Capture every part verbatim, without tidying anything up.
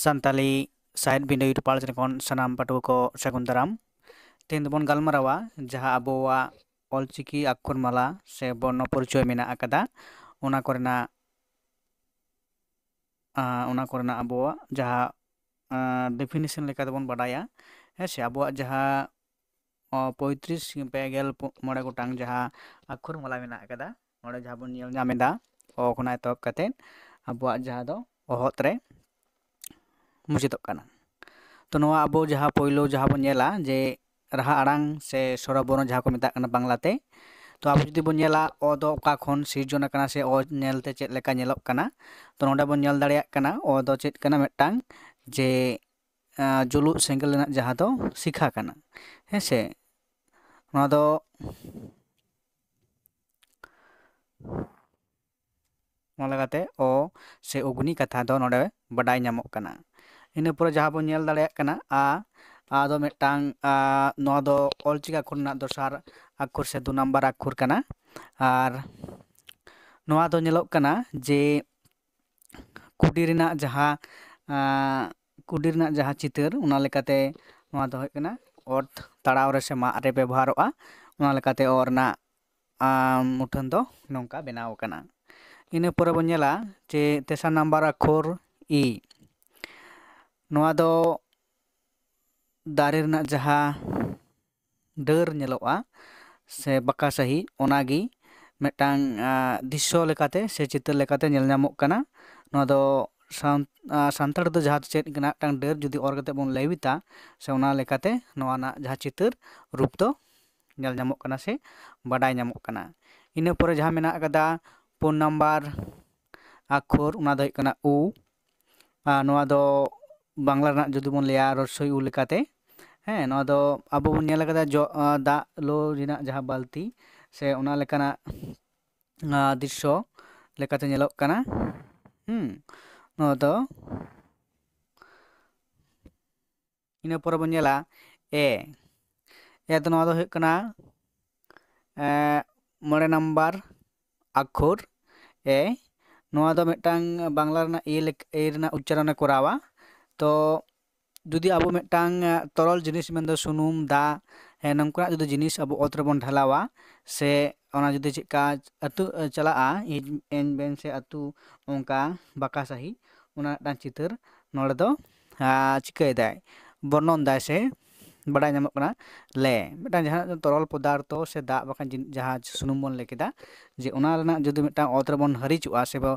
ᱥᱟᱱᱛᱟᱞᱤ ᱥᱟᱶᱦᱮᱫ ᱵᱤᱱᱰᱟᱹ YouTube page ᱨᱮ ᱠᱷᱚᱱ ᱥᱟᱱᱟᱢ ᱯᱟᱹᱴᱷᱩᱣᱟᱹ ᱠᱚ ᱥᱟᱹᱜᱩᱱ ᱫᱟᱨᱟᱢ᱾ ᱛᱮᱦᱮᱧ ᱫᱚᱵᱚᱱ ᱜᱟᱞᱢᱟᱨᱟᱣᱟ ᱡᱟᱦᱟᱸ ᱟᱵᱚᱣᱟᱜ ᱚᱞᱪᱤᱠᱤ ᱟᱠᱷᱚᱨ ᱢᱟᱞᱟ ᱥᱮ ᱵᱚᱨᱱᱚ ᱯᱚᱨᱤᱪᱚᱭ ᱢᱮᱱᱟᱜ ᱟᱠᱟᱫᱟ, ᱚᱱᱟ ᱠᱚᱨᱮᱱᱟᱜ, ᱟᱸ, ᱚᱱᱟ ᱠᱚᱨᱮᱱᱟᱜ ᱟᱵᱚᱣᱟᱜ ᱡᱟᱦᱟᱸ, ᱟᱸ, definition ᱞᱮᱠᱟ ᱛᱮᱵᱚᱱ ᱵᱟᱰᱟᱭᱟ, ᱦᱮᱸ ᱥᱮ, ᱟᱵᱚᱣᱟᱜ ᱡᱟᱦᱟᱸ, ᱚ, ᱯᱚᱸᱭᱛᱨᱤᱥ, ᱯᱮ ᱜᱮᱞ ᱯᱚ-, ᱢᱚᱬᱮ ᱜᱚᱴᱟᱝ ᱡᱟᱦᱟᱸ ᱟᱠᱷᱚᱨ ᱢᱟᱞᱟ ᱢᱮᱱᱟᱜ ᱟᱠᱟᱫᱟ, ᱱᱚᱰᱮ ᱡᱟᱦᱟᱸ ᱵᱚᱱ ᱧᱮᱞ ᱧᱟᱢ ᱮᱫᱟ, ᱚ ᱠᱷᱚᱱᱟᱜ ᱮᱛᱚᱦᱚᱵ ᱠᱟᱛᱮᱫ ᱟᱵᱚᱣᱟᱜ ᱡᱟᱦᱟᱸ ᱫᱚ ᱚᱦᱚᱫ ᱨᱮ ᱢᱩᱪᱟᱹᱫᱚᱜ ᱠᱟᱱᱟ᱾ ᱛᱚ, ᱱᱚᱣᱟ ᱟᱵᱚ ᱡᱟᱦᱟᱸ ᱯᱳᱭᱞᱳ ᱡᱟᱦᱟᱸ ᱵᱚᱱ ᱧᱮᱞᱟ ᱡᱮ ᱨᱟᱦᱟ ᱟᱲᱟᱝ ᱥᱮ ᱥᱚᱨᱚᱵᱚᱨᱱᱚ ᱡᱟᱦᱟᱸ ᱠᱚ ᱢᱮᱛᱟᱜ ᱠᱟᱱᱟ ᱵᱟᱝᱞᱟᱛᱮ, ᱛᱚ, ᱟᱵᱚ ᱡᱩᱫᱤ ᱵᱚᱱ ᱧᱮᱞᱟ ᱚ ᱫᱚ ᱚᱠᱟ ᱠᱷᱚᱱ ᱥᱤᱨᱡᱚᱱ ᱟᱠᱟᱱᱟ ᱥᱮ ᱚ ᱧᱮᱞᱛᱮ ᱪᱮᱫ ᱞᱮᱠᱟ ᱧᱮᱞᱚᱜ ᱠᱟᱱᱟ, ᱛᱚ, ᱱᱚᱰᱮ ᱵᱚᱱ ᱧᱮᱞ ᱫᱟᱲᱮᱭᱟᱜ ᱠᱟᱱᱟ ᱚ ᱫᱚ ᱪᱮᱫ ᱠᱟᱱᱟ, ᱢᱤᱫᱴᱟᱝ ᱡᱮ, ᱟᱸ, ᱡᱩᱞᱩᱜ ᱥᱮᱸᱜᱮᱞ ᱨᱮᱱᱟᱜ ᱡᱟᱦᱟᱸ ᱫᱚ ᱥᱤᱠᱷᱟ ᱠᱟᱱᱟ, ᱦᱮᱸ ᱥᱮ? ᱱᱚᱣᱟ ᱫᱚ ᱚᱱᱟ ᱞᱮᱠᱟᱛᱮ ᱚ ᱥᱮ ᱚᱜᱽᱱᱤ ᱠᱟᱛᱷᱟ ᱫᱚ ᱱᱚᱰᱮ ᱵᱟᱰᱟᱭ ᱧᱟᱢᱚᱜ ᱠᱟᱱᱟ᱾ ᱤᱱᱟᱹ ᱯᱚᱨᱮ ᱡᱟᱦᱟᱸ ᱵᱚᱱ ᱧᱮᱞ ᱫᱟᱲᱮᱭᱟᱜ ᱠᱟᱱᱟ ᱟ, ᱟ ᱫᱚ ᱢᱤᱫᱴᱟᱝ, ᱟ, ᱱᱚᱣᱟ ᱫᱚ ᱚᱞᱪᱤᱠᱤ ᱟᱠᱷᱚᱨ ᱨᱮᱱᱟᱜ ᱫᱚᱥᱟᱨ ᱟᱠᱷᱚᱨ ᱥᱮ ᱫᱩ ᱱᱟᱢᱵᱟᱨ ᱟᱠᱷᱚᱨ ᱠᱟᱱᱟ᱾ ᱟᱨ ᱱᱚᱣᱟ ᱫᱚ ᱧᱮᱞᱚᱜ ᱠᱟᱱᱟ ᱡᱮ ᱠᱩᱰᱤ ᱨᱮᱱᱟᱜ ᱡᱟᱦᱟᱸ, ᱟ, ᱠᱩᱰᱤ ᱨᱮᱱᱟᱜ ᱡᱟᱦᱟᱸ ᱪᱤᱛᱟᱹᱨ, ᱚᱱᱟ ᱞᱮᱠᱟᱛᱮ ᱱᱚᱣᱟ ᱫᱚ ᱦᱩᱭᱩᱜ ᱠᱟᱱᱟ ᱚᱛ ᱛᱟᱲᱟᱣ ᱨᱮ ᱥᱮ ᱢᱟᱜ ᱨᱮ ᱵᱮᱵᱚᱦᱟᱨᱚᱜᱼᱟ᱾ ᱚᱱᱟ ᱞᱮᱠᱟᱛᱮ ᱚ ᱨᱮᱱᱟᱜ, ᱟ, ᱢᱩᱴᱷᱟᱹᱱ ᱫᱚ ᱱᱚᱝᱠᱟ ᱵᱮᱱᱟᱣ ᱟᱠᱟᱱᱟ᱾ ᱤᱱᱟᱹ ᱯᱚᱨᱮ ᱵᱚᱱ ᱧᱮᱞᱟ ᱡᱮ ᱛᱮᱥᱟᱨ ᱱᱟᱢᱵᱟᱨ ᱟᱠᱷᱚᱨ ᱤ᱾ ᱱᱚᱣᱟ ᱫᱚ ᱫᱟᱨᱮ ᱨᱮᱱᱟᱜ ᱡᱟᱦᱟᱸ ᱰᱟᱹᱨ ᱧᱮᱞᱚᱜᱼᱟ ᱥᱮ ᱵᱟᱸᱠᱟ ᱥᱟᱺᱦᱤᱡ, ᱚᱱᱟᱜᱮ ᱢᱤᱫᱴᱟᱝ, ᱟ, ᱫᱨᱤᱥᱥᱚ ᱞᱮᱠᱟᱛᱮ ᱥᱮ ᱪᱤᱛᱟᱹᱨ ᱞᱮᱠᱟᱛᱮ ᱧᱮᱞ ᱧᱟᱢᱚᱜ ᱠᱟᱱᱟ᱾ ᱱᱚᱣᱟ ᱫᱚ ᱥᱟᱱ-, ᱟ, ᱥᱟᱱᱛᱟᱲ ᱫᱚ ᱡᱟᱦᱟᱸ ᱫᱚ ᱪᱮᱫ ᱠᱟᱱᱟ, ᱢᱤᱫᱴᱟᱝ ᱰᱟᱹᱨ ᱡᱩᱫᱤ ᱚᱨ ᱠᱟᱛᱮ ᱵᱚᱱ ᱞᱟᱹᱣᱤᱛᱟ, ᱥᱮ ᱚᱱᱟ ᱞᱮᱠᱟᱛᱮ ᱱᱚᱣᱟ ᱨᱮᱱᱟᱜ ᱡᱟᱦᱟᱸ ᱪᱤᱛᱟᱹᱨ ᱨᱩᱯ ᱫᱚ ᱧᱮᱞ ᱧᱟᱢᱚᱜ ᱠᱟᱱᱟ ᱥᱮ ᱵᱟᱰᱟᱭ ᱧᱟᱢᱚᱜ ᱠᱟᱱᱟ᱾ ᱤᱱᱟᱹ ᱯᱚᱨᱮ ᱡᱟᱦᱟᱸ ᱢᱮᱱᱟᱜ ᱟᱠᱟᱫᱟ ᱯᱩᱱ ᱱᱟᱢᱵᱟᱨ ᱟᱠᱷᱚᱨ, ᱚᱱᱟ ᱫᱚ ᱦᱩᱭᱩᱜ ᱠᱟᱱᱟ ᱩ᱾ ᱟᱨ ᱱᱚᱣᱟ ᱫᱚ ᱵᱟᱝᱞᱟ ᱨᱮᱱᱟᱜ ᱡᱩᱫᱤ ᱵᱚᱱ ᱞᱟᱹᱭᱟ ᱨᱚᱥᱳᱭ ᱩ ᱞᱮᱠᱟᱛᱮ, ᱦᱮᱸ, ᱱᱚᱣᱟ ᱫᱚ ᱟᱵᱚ ᱵᱚᱱ ᱧᱮᱞ ᱟᱠᱟᱫᱟ ᱡᱚ-, ᱟ, ᱫᱟᱜ ᱞᱩ ᱨᱮᱱᱟᱜ ᱡᱟᱦᱟᱸ ᱵᱟᱹᱞᱛᱤ ᱥᱮ ᱚᱱᱟ ᱞᱮᱠᱟᱱᱟᱜ, ᱟ, ᱫᱨᱤᱥᱥᱚ ᱞᱮᱠᱟᱛᱮ ᱧᱮᱞᱚᱜ ᱠᱟᱱᱟ᱾ ᱦᱩᱸ, ᱱᱚᱣᱟ ᱫᱚ ᱤᱱᱟᱹ ᱯᱚᱨᱮ ᱵᱚᱱ ᱧᱮᱞᱟ ᱮ᱾ ᱮ ᱫᱚ ᱱᱚᱣᱟ ᱫᱚ ᱦᱩᱭᱩᱜ ᱠᱟᱱᱟ, ᱮ, ᱢᱚᱬᱮ ᱱᱟᱢᱵᱟᱨ ᱟᱠᱷᱚᱨ ᱮ᱾ ᱱᱚᱣᱟ ᱫᱚ ᱢᱤᱫᱴᱟᱝ ᱵᱟᱝᱞᱟ ᱨᱮᱱᱟᱜ ᱮ ᱞᱮᱠ-, ᱮ ᱨᱮᱱᱟᱜ ᱩᱪᱪᱟᱨᱚᱱᱮ ᱠᱚᱨᱟᱣᱟ᱾ ᱛᱚ ᱡᱩᱫᱤ ᱟᱵᱚ ᱢᱤᱫᱴᱟᱝ ᱛᱚᱨᱚᱞ ᱡᱤᱱᱤᱥ, ᱢᱮᱱᱫᱚ ᱥᱩᱱᱩᱢ, ᱫᱟᱜ, ᱦᱮᱸ, ᱱᱚᱝᱠᱟᱱᱟᱜ ᱡᱩᱫᱤ ᱡᱤᱱᱤᱥ ᱟᱵᱚ ᱚᱛ ᱨᱮᱵᱚᱱ ᱰᱷᱟᱞᱟᱣᱟ, ᱥᱮ ᱚᱱᱟ ᱡᱩᱫᱤ ᱪᱮᱫᱠᱟ ᱟᱹᱛᱩ ᱪᱟᱞᱟᱜᱼᱟ, ᱤᱧ ᱵᱮᱱ ᱥᱮ ᱟᱹᱛᱩ, ᱚᱱᱠᱟ ᱵᱟᱸᱠᱟ ᱥᱟᱹᱦᱤᱡ, ᱚᱱᱟ ᱢᱤᱫᱴᱟᱝ ᱪᱤᱛᱟᱹᱨ ᱱᱚᱰᱮ ᱫᱚ ᱪᱤᱠᱟᱹᱭᱮᱫᱟᱭ, ᱵᱚᱨᱱᱚᱱ ᱫᱟᱭ ᱥᱮ ᱵᱟᱰᱟᱭ ᱧᱟᱢᱚᱜ ᱠᱟᱱᱟ᱾ ᱞᱮ ᱢᱤᱫᱴᱟᱝ ᱡᱟᱦᱟᱸ ᱛᱚᱨᱚᱞ ᱯᱚᱫᱟᱨᱛᱷᱚ ᱥᱮ ᱫᱟᱜ ᱵᱟᱠᱷᱟᱱ ᱡᱟᱦᱟᱸ ᱥᱩᱱᱩᱢ ᱵᱚᱱ ᱞᱟᱹᱭ ᱠᱮᱫᱟ, ᱡᱮ ᱚᱱᱟ ᱨᱮᱱᱟᱜ ᱡᱩᱫᱤ ᱢᱤᱫᱴᱟᱝ ᱚᱛ ᱨᱮᱵᱚᱱ ᱦᱟᱹᱨᱤᱡᱚᱜᱼᱟ ᱥᱮ ᱵᱚ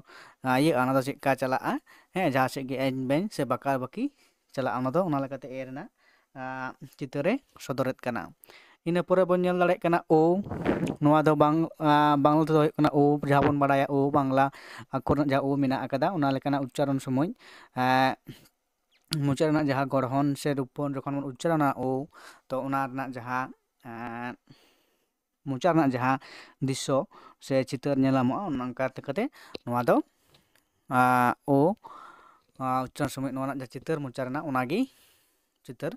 ᱤᱭᱟᱹᱜᱼᱟ, ᱚᱱᱟ ᱫᱚ ᱪᱮᱫᱠᱟ ᱪᱟᱞᱟᱜᱼᱟ? ᱦᱮᱸ, ᱡᱟᱦᱟᱸ ᱥᱮᱫ ᱜᱮ ᱮᱧ ᱵᱮᱧ ᱥᱮ ᱵᱟᱸᱠᱟ ᱵᱟᱹᱠᱤ ᱪᱟᱞᱟᱜᱼᱟ, ᱚᱱᱟ ᱫᱚ ᱚᱱᱟ ᱞᱮᱠᱟᱛᱮ ᱮ ᱨᱮᱱᱟᱜ ᱪᱤᱛᱟᱹᱨᱮ ᱥᱚᱫᱚᱨᱮᱫ ᱠᱟᱱᱟ᱾ ᱤᱱᱟᱹ ᱯᱚᱨᱮ ᱵᱚᱱ ᱧᱮᱞ ᱫᱟᱲᱮᱭᱟᱜ ᱠᱟᱱᱟ ᱳ᱾ ᱱᱚᱣᱟ ᱫᱚ ᱵᱟᱝ ᱵᱟᱝᱞᱟ ᱛᱮᱫᱚ ᱦᱩᱭᱩᱜ ᱠᱟᱱᱟ ᱳ, ᱡᱟᱦᱟᱸ ᱵᱚᱱ ᱵᱟᱲᱟᱭᱟ ᱳ, ᱵᱟᱝᱞᱟ ᱟᱠᱷᱚᱨ ᱨᱮᱱᱟᱜ ᱡᱟᱦᱟᱸ ᱳ ᱢᱮᱱᱟᱜ ᱟᱠᱟᱫᱟ, ᱚᱱᱟ ᱞᱮᱠᱟᱱᱟᱜ ᱩᱪᱪᱟᱨᱚᱱ ᱥᱚᱢᱚᱭ ᱢᱚᱪᱟ ᱨᱮᱱᱟᱜ ᱡᱟᱦᱟᱸ ᱜᱚᱲᱦᱚᱱ ᱥᱮ ᱨᱩᱯ ᱵᱚᱱ ᱡᱚᱠᱷᱚᱱ ᱵᱚᱱ ᱩᱪᱪᱟᱨᱚᱱᱟ ᱳ, ᱛᱚ ᱚᱱᱟ ᱨᱮᱱᱟᱜ ᱡᱟᱦᱟᱸ ᱢᱚᱪᱟ ᱨᱮᱱᱟᱜ ᱡᱟᱦᱟᱸ ᱫᱨᱤᱥᱥᱚ ᱥᱮ ᱪᱤᱛᱟᱹᱨ ᱧᱮᱞ ᱧᱟᱢᱚᱜᱼᱟ, ᱚᱱᱠᱟ ᱠᱟᱛᱮ ᱱᱚᱣᱟ ᱫᱚ ᱳ ᱩᱪᱪᱟᱨᱚᱱ ᱥᱚᱢᱚᱭ ᱱᱚᱣᱟ ᱨᱮᱱᱟᱜ ᱡᱟᱦᱟᱸ ᱪᱤᱛᱟᱹᱨ ᱢᱚᱪᱟ ᱨᱮᱱᱟᱜ, ᱚᱱᱟᱜᱮ ᱪᱤᱛᱟᱹᱨ